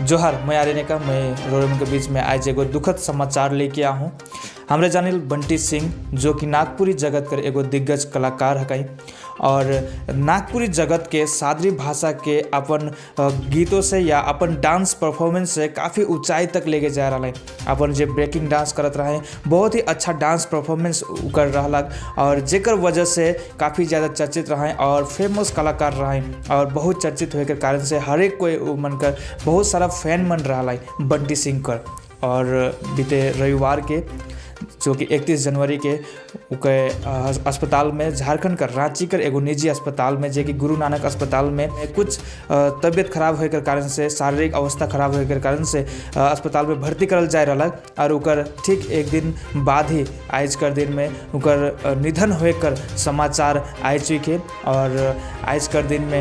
जोहार, मैं आर्यनिका। मैं रोरमन के बीच में आज एगो दुखद समाचार लेके आ हूँ। हमरे जानिल बंटी सिंह, जो कि नागपुरी जगत कर एगो दिग्गज कलाकार हकई और नागपुरी जगत के सादरी भाषा के अपन गीतों से या अपन डांस परफॉर्मेंस से काफ़ी ऊंचाई तक लेके जा रहा है। अपन जे ब्रेकिंग डांस करत रहे, बहुत ही अच्छा डांस परफॉर्मेंस कर रहा और जेकर वजह से काफ़ी ज़्यादा चर्चित रहे और फेमस कलाकार रहे और बहुत चर्चित होए के कारण से हर एक कोई मन कर बहुत सारा फैन मन रहा है बंटी सिंह कर। और बीते रविवार के, जो कि 31 जनवरी के, उके अस्पताल में, झारखंड कर रांची कर एगो निजी अस्पताल में, जे कि गुरु नानक अस्पताल में कुछ तबीयत खराब होए के कारण से, शारीरिक अवस्था खराब होए के कारण से अस्पताल में भर्ती करल जाए रहा और ओकर ठीक एक दिन बाद ही आज कर दिन में ओकर निधन होए कर समाचार आ चुके। और आज कर दिन में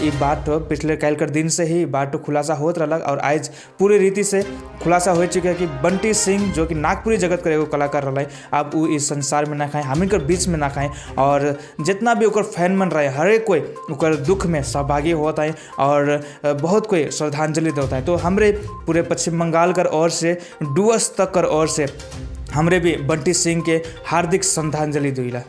ई बात पिछले काल्हि कर दिन से ही बात खुलासा होत रहा और आज पूरी रीति से खुलासा हो चुके है कि बंटी सिंह, जो कि नागपुरी जगत कर एगो कलाकार रहा, अब वो इस संसार में ना खाए, हमिन कर बीच में ना खाए। और जितना भी ओकर फैन मन रहे, हर एक कोई ओकर दुख में सहभागी होता है और बहुत कोई श्रद्धांजलि देता है। तो हमरे पूरे पश्चिम बंगाल कर ओर से, डुअर्स तक कर ओर से हमरे भी बंटी सिंह के हार्दिक श्रद्धांजलि दिला।